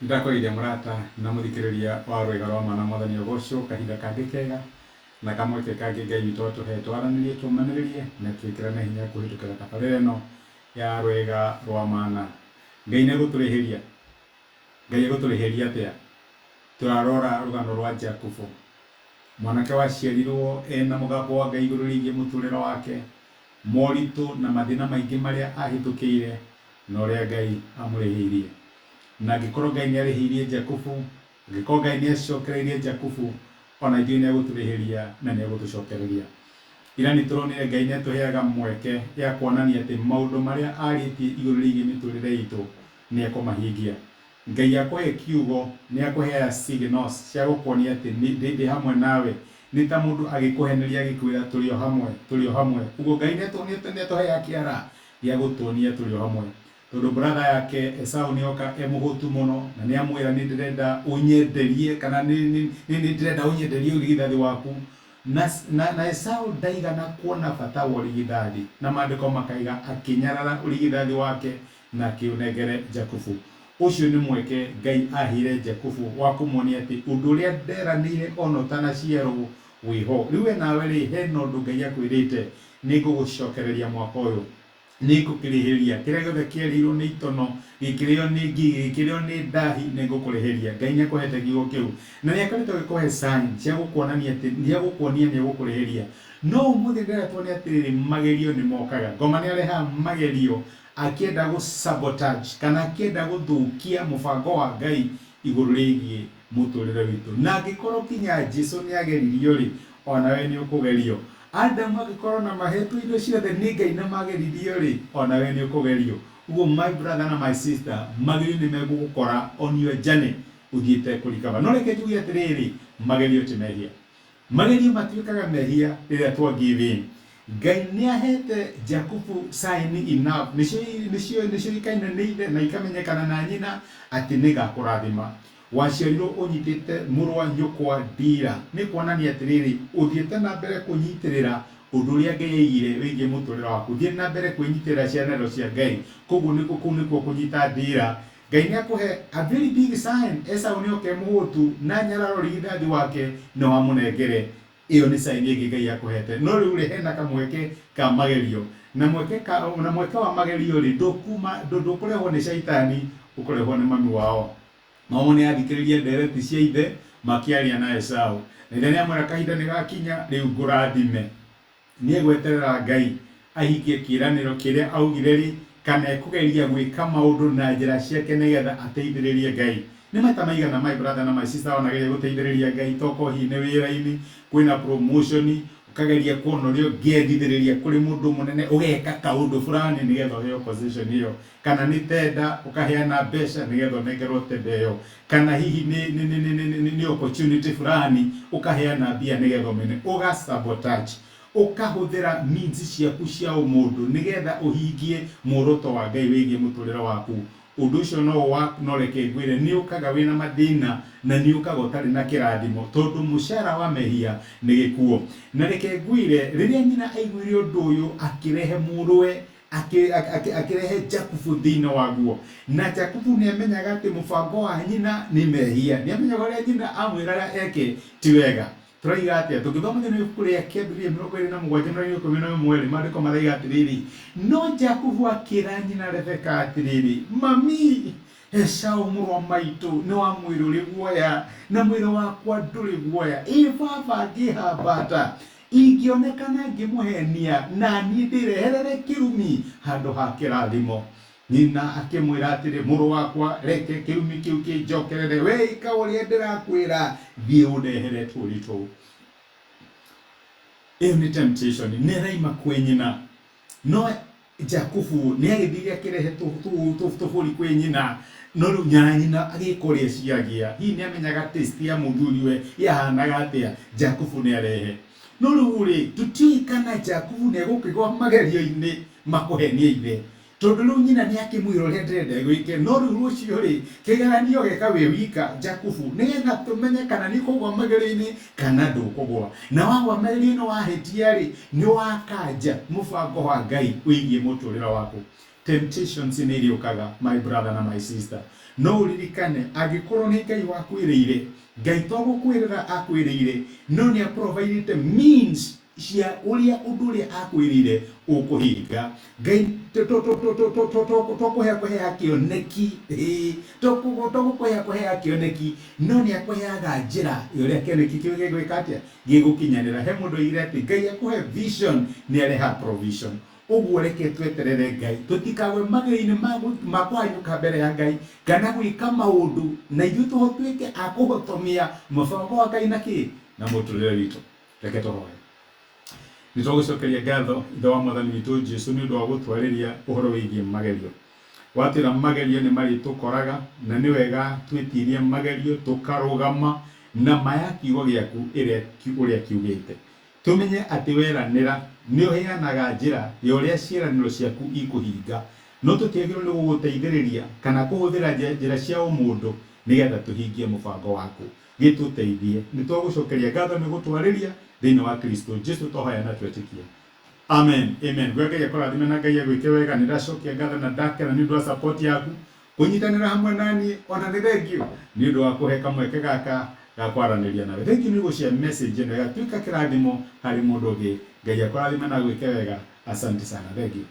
Nĩndakũgeithia mũrata na mũthikĩrĩria wa Rwĩga rwa Ma na Mwathani agocwo kahinda kangĩ kega na kamweke kangĩ Ngai witũ atũhe twaranĩrie tũmanĩrĩrie na twĩkĩrane hinya kũhĩtũkĩra tabarĩra ĩno ya Rwĩga rwa Mana. Ngai nĩegũtũrĩhĩria. Ngai egũtũrĩhĩria atĩa? Tũrarora rũgano rwa Jakubu, mwanake waciarirwo ena mũgambo wa Ngai igũrũ rĩgiĩ mũtũrĩre wake, moritũ na mathĩna maingĩ marĩa ahĩtũkĩire na ũrĩa Ngai amũrĩhĩirie. Na angĩkorwo Ngai nĩarĩhĩirie Jakubu, angĩkorwo Ngai nĩacokereirie Jakubu, ona ithuĩ nĩegũtũrĩhĩria na nĩegũtũcokereria. Ira nĩtũronire Ngai nĩatũheaga mweke ya kuonania atĩ maũndũ marĩa arĩtie igũrũ rĩgiĩ mĩtũrĩre itũ nĩekũmahingia. Ngai akũhe kiugo nĩakũheaga signals cia gũkuonia atĩ ndĩ hamwe nawe. Nĩ ta mũndũ agĩkũheneria agĩkwĩra tũrĩ o hamwe, tũrĩ o hamwe. Ũguo Ngai nĩatũheaga kĩara gĩa gũtuonia tũrĩ o hamwe. Tondũ brother yake Esau nĩoka e mũhũtu mũno na nĩamwĩra nĩ ndĩrenda ũnyenderie kana nĩ ndĩrenda ũnyenderie ũrigithathi waku. Na Esau ndaigana kuona bata wa ũrigithathi, na maandĩko makaiga akĩnyarara ũrigithathi wake na akĩũnengere Jakubu. Ũcio nĩ mweke Ngai aheire Jakubu wa kũmuonia atĩ ũndũ ũrĩa nderanĩire ona ũtanaciarwo wĩho. Rĩu we nawe rĩ, hena ũndũ Ngai akwĩrĩte, nĩngũgũcokereria mwaka ũyũ, nĩngũkĩrĩhĩria kĩrĩa gĩothe kĩarĩirwo nĩ itono, gĩkĩrĩo nĩ ngigĩ, gĩkĩrĩo nĩ ndahi, nĩngũkũrĩhĩria. Ngai nĩakũhete kiugo kĩu na nĩakoretwo agĩkũhe sign cia gũkuonania atĩ nĩegũkuonia nĩegũkũrĩhĩria. No ũmũthĩ ndĩrenda tuone atĩrĩrĩ, magerio nĩ mokaga. Ngoma nĩarehaga magerio akĩenda gũ sabotage kana akĩenda gũthũkia mũbango wa Ngai igũrũ rĩgiĩ mũtũrĩre witũ. Na angĩkorwo kinya Jesu nĩageririo rĩ, onawe nĩũkũgerio. Adamu angĩkorwo na mahetwo indo ciothe nĩ Ngai na mageririo rĩ, onawe nĩũkũgerio. Ũguo my brother na my sister, magerio nĩ megũgũkora on your journey ũthiĩte kũrikaba. No reke njuge atĩrĩrĩ, magerio ti mehia. Magerio matuĩkaga mehia rĩrĩa twa give in. Ngai nĩahete Jakubu sign enough, nĩcio ikaine nĩ ithe na ikamenyekana na nyina atĩ nĩngakũrathima. Waciarirwo ũnyitĩte mũrũ wa nyũkwa ndira, nĩ kuonania atĩrĩrĩ, ũthiĩte na mbere kũnyitĩrĩra ũndũ ũrĩa Ngai aigire wĩgiĩ mũtũrĩre waku. Thiĩ na mbere kwĩnyitĩrĩra ciĩranĩro cia Ngai. Koguo nĩkuo kũu nĩkuo kũnyita ndira. Ngai nĩakũhe a very big sign. Esau nĩoke mũhũtu na nyarara ũrigithathi wake no amũnengere. Ĩyo nĩ sign ĩngĩ Ngai akũhete. No rĩu rĩ, hena kamweke ka magerio. Na mweke ka, na mweke wa magerio rĩ, ndũkuma, ndũkũrehwo nĩ caitani, ũkũrehwo nĩ mami wao. Mamo nĩ athikĩrĩria ndereti cia ithe makĩaria na Esau. Na ithe nĩamwĩra kahinda nĩ gakinya rĩu ngũrathime. Nĩegweterera Ngai ahingie kĩĩranĩro kĩrĩa augire rĩ, kana ekũgeria gwĩka maũndũ na njĩra ciake nĩgetha ateithĩrĩrie Ngai. Nĩ maita maigana my brother na my sister wanageria gũteithĩrĩria Ngai, tokorwo hihi nĩ wĩra-inĩ, kwĩna promotion, ũkageria kuona ũrĩa ũngĩendithĩrĩria kũrĩ mũndũ mũnene, ũgeka kaũndũ fulani nĩgetha ũheo position ĩyo. Kana nĩ tenda, ũkaheana mbeca nĩgetha ũnengerwo tenda ĩyo. Kana hihi nĩ opportunity fulani, ũkaheana mbia nĩgetha ũmene. Ũga sabotage. Ũkahũthĩra means ciaku cia ũmũndũ nĩgetha ũhingie muoroto wa Ngai wĩgiĩ mũtũrĩre waku. Ũndũ ũcio no wa, no reke ngwĩre nĩ ũkaga wĩna mathĩna na nĩ ũkaga ũtarĩ na kĩrathimo, tondũ mũcara wa mehia nĩ gĩkuũ. Na reke ngwĩre, rĩrĩa nyina aiguire ũndũ ũyũ, akĩrehe mũrũwe, akĩrehe Jakubu thĩinĩ waguo. Na Jakubu nĩamenyaga atĩ mũbango wa nyina nĩ mehia. Nĩamenyaga ũrĩa nyina amwĩraga eke ti wega. Tũraiga atĩa? Tũngĩthoma thĩinĩ wa ibuku rĩa Kĩambĩrĩria 27 mũraini wa 11 rĩ, maandĩko maraiga atĩrĩrĩ, no Jakubu akĩra nyina Rebeka atĩrĩrĩ, mami, Esau mũrũ wa maitũ nĩ wa mwĩrĩ ũrĩ guoya, na mwĩrĩ wakwa ndũrĩ guoya. Ĩ baba angĩhambata, ingĩonekana ngĩmũhenia, na niĩ ndĩreherere kĩrumi handũ ha kĩrathimo. Nyina akĩmwĩra atĩrĩ, mũrũ wakwa, reke kĩrumi kĩu kĩnjokerere, we ĩka ũrĩa ndĩrakwĩra, thiĩ ũndehere tũũri tũu. Ĩyo nĩ temptation, nĩ ĩraima kwĩ nyina. No Jakubu nĩ agĩthire akĩrehe tũbũri kwĩ nyina, no rĩu nyina agĩka ũrĩa eciragia. Hihi nĩ amenyaga taste ya mũthuriwe yahanaga atĩa? Jakubu nĩ arehe. No rĩu rĩ, tũtiũĩ kana Jakubu nĩ egũkĩgwa magerio-inĩ makũhenia ithe. Tondũ rĩu nyina nĩ akĩmwĩra ũrĩa ndĩrenda gwĩke, no rĩu rũciũ rĩ, kĩgeranio geka wĩ wika Jakubu, nĩgetha tũmenye kana nĩ ũkũgwa magerio-inĩ kana ndũkũgwa. Na wagwa magerio-inĩ wahĩtia rĩ, nĩ wakanja mũbango wa Ngai wĩgiĩ mũtũrĩre waku. Temptations nĩ irĩũkaga my brother na my sister. No ũririkane angĩkorwo nĩ Ngai wakwĩrĩire, Ngai to gũkwĩrĩra akwĩrĩire, no nĩ aprovidĩte means cia ũrĩa ũndũ ũrĩa akwĩrĩire ũkũhinga. Ngai to kũhe akũheaga kĩoneki, ĩĩ, to gũkũhe akũheaga kĩoneki, no nĩ akũheaga njĩra ya ũrĩa kĩoneki kĩu gĩgwĩka atĩa, gĩgũkinyanĩra. He mũndũ oigire atĩ Ngai akũhe vision nĩ arehaga provision. Ũguo reke tweterere Ngai, tũtikagwe magerio-inĩ ma kũhanyũka mbere ya Ngai kana gwĩka maũndũ na ithuĩ tũtuĩke a kũhotomia mũbango wa Ngai na kĩ na mũtũrĩre witũ. Reke tũhoe. Nĩ twagũcokeria ngatho Ithe wa Mwathani witũ Jesu nĩ ũndũ wa gũtwarĩria ũhoro wĩgiĩ magerio. Watwĩra magerio nĩ marĩtũkoraga na nĩ wega twĩtirie magerio tũkarũgama na ma ya kiugo gĩaku ũrĩa kiugĩte. Tũmenye atĩ weranĩra nĩ ũheanaga njĩra ya ũrĩa ciĩranĩro ciaku ikũhinga. No tũtiagĩrĩirwo nĩ gũgũteithĩrĩria kana kũhũthĩra njĩra cia ũmũndũ nĩgetha tũhingie mũbango waku. Gĩtũteithie. Nĩ twagũcokeria ngatho nĩ gũtwarĩria thĩinĩ wa Kristo Jesu twahoya na twetĩkia. Amen. Amen. Gwe Ngai akũrathime na Ngai agwĩke wega. Nĩ ndacokia ngatho na ndakena nĩ ũndũ wa support yaku kũnyitanĩra hamwe naniĩ ona nĩ thengiũ nĩ ũndũ wa kũhe kamweke gaka ga kwaranĩria nawe. Thengiũ nĩ gũshare message ĩno ĩgatuĩka kĩrathimo harĩ mũndũ ũngĩ. Ngai akũrathime na agwĩke wega. Asante sana. Thengiũ.